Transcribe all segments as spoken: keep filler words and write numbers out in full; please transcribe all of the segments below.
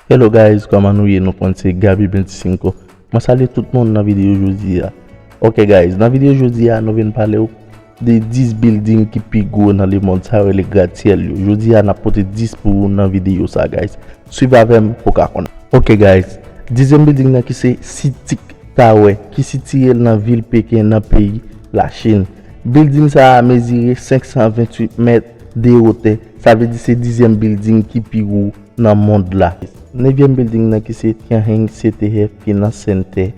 Hello guys, kòman nou ye? Nou konn se Gaby Venticinco. Mwen salye tout moun nan videyo jodi a. Ok guys, nan videyo jodi a, nou vin pale w de dis building ki pi gwo nan lemond, sa yo rele gratsyèl yo. Jodi a, n ap pote dis pou ou nan videyo sa guys. Swiv avè m pou w ka konnen. Ok guys, dizyèm building nan ki se Citic Tower, ki sitiye l nan vil Peken, nan peyi Lachin. Building sa a mezire senk san venntuit mèt de wotè. Sa vle di se dizyèm building ki pi wo nan mond la. Nevyèm building nan ki se Tianheng C T F Finance Center,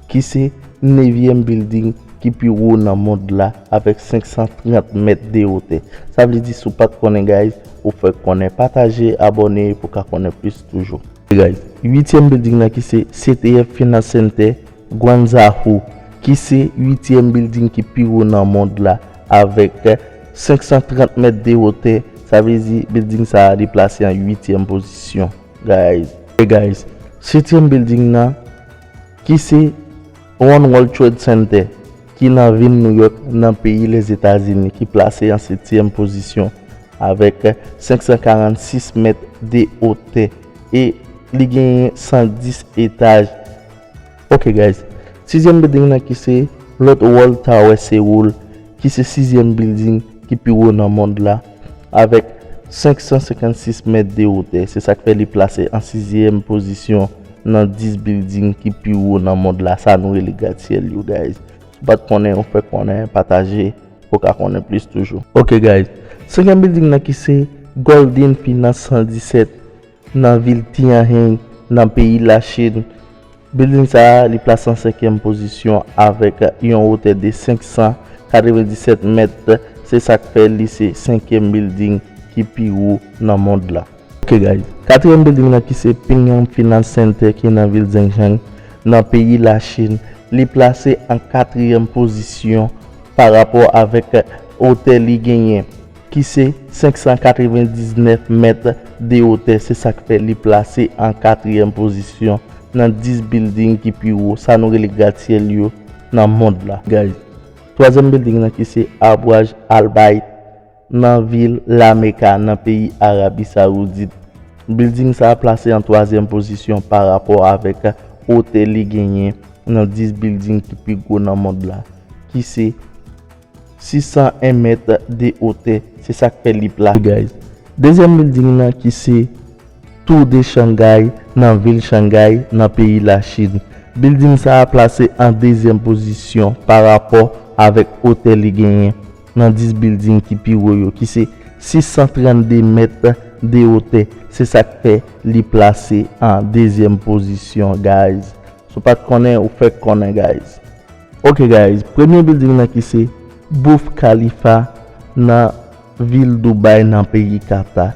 ki se nevyèm building ki pi wo nan mond la avèk senk san trant mèt de wotè. Sa vle di si w pa t konnen guys, ou fèk konnen, pataje, abòne pou w ka konnen plis toujou. Guys, uityèm building nan ki se C T F Finance Center Guangzhou, ki se uityèm building ki pi wo nan mond la avèk senk san trant mèt de wotè. Sa vle di building sa a li plase an uityèm pozisyon guys. Guys, setyèm building nan ki se One World Trade Center ki nan vil New York nan peyi Lèzetazini ki plase an setyèm pozisyon avèk senk san karannsis mèt de wotè e li genyen san dis etaj. Ok guys, sizyèm building nan ki se Lotte World Tower Seoul, ki se sizyèm building ki pi wo nan mond la avèk senk san senkannsis mèt de wotè. Se sa k fè li plase an sizyèm pozisyon nan dis building ki pi wo nan mond la. Sa nou rele gratsyèl yo guys. Si w pa t konnen, ou fèk konnen, pataje pou w ka konnen plis toujou. Ok guys, senkyèm building nan ki se Goldin Finance san disèt nan vil Tianjin nan peyi Lachin. Building sa a li plase an senkyèm pozisyon avèk yon wotè de senk san katrevenndisèt mèt. Se sa k fè li se senkyèm building ki pi wo nan mond la. Ok guys, katriyèm building nan ki se Pingyang Finance Center ki nan vil Zhengzheng nan peyi Lachin, li plase an katriyèm pozisyon pa rapò avèk wotè li genyen ki se senk san katrevendiznèf mèt de wotè. Se sa k fè li plase an katriyèm pozisyon nan dis building ki pi wo, sa nou rele gratsyèl yo, nan mond la guys. Twazyèm building nan ki se Abwaj Albayt nan vil Lameka nan peyi Arabi Sawoudit. Building sa a plase an twazyèm pozisyon pa rapò avèk wotè li genyen nan dis building ki pi gwo nan mond la, ki se sis san en mèt de wotè. Se sa k fè li plase guys. Dezyèm building nan ki se Tour de Shanghai nan vil Shanghai nan peyi Lachin. Building sa a plase an dezyèm pozisyon pa rapò avèk wotè li genyen nan dis building ki pi wo yo, ki se sis san trannde mèt de wotè. Se sa k fè li plase an dezyèm pozisyon guys. Si w pa t konnen, ou fèk konnen guys. Ok guys, premye building nan ki se Burj Khalifa nan vil Dubai nan peyi Kata.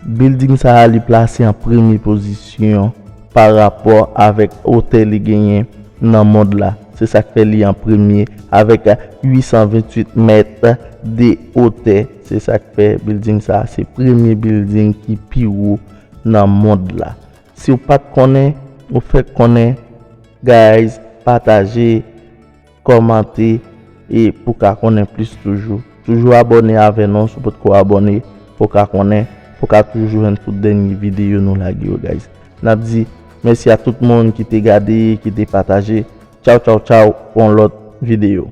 Building sa a li plase an premye pozisyon pa rapò avèk wotè li genyen nan mond la. Se sa k fè li an premye avèk uit san venntuit mèt de wotè. Se sa k fè building sa a se premye building ki pi wo nan mond la. Si w pa t konnen, ou fèk konnen guys, pataje, kòmante e pou ka konnen plis toujou. Toujou abòne avè nou si w potko abòne pou ka konnen, pou ka toujou jwenn tout dènye videyo nou lage yo guys. N ap di mèsi a tout moun ki te gade, ki te pataje. Tchaw tchaw tchaw pou yon lòt videyo.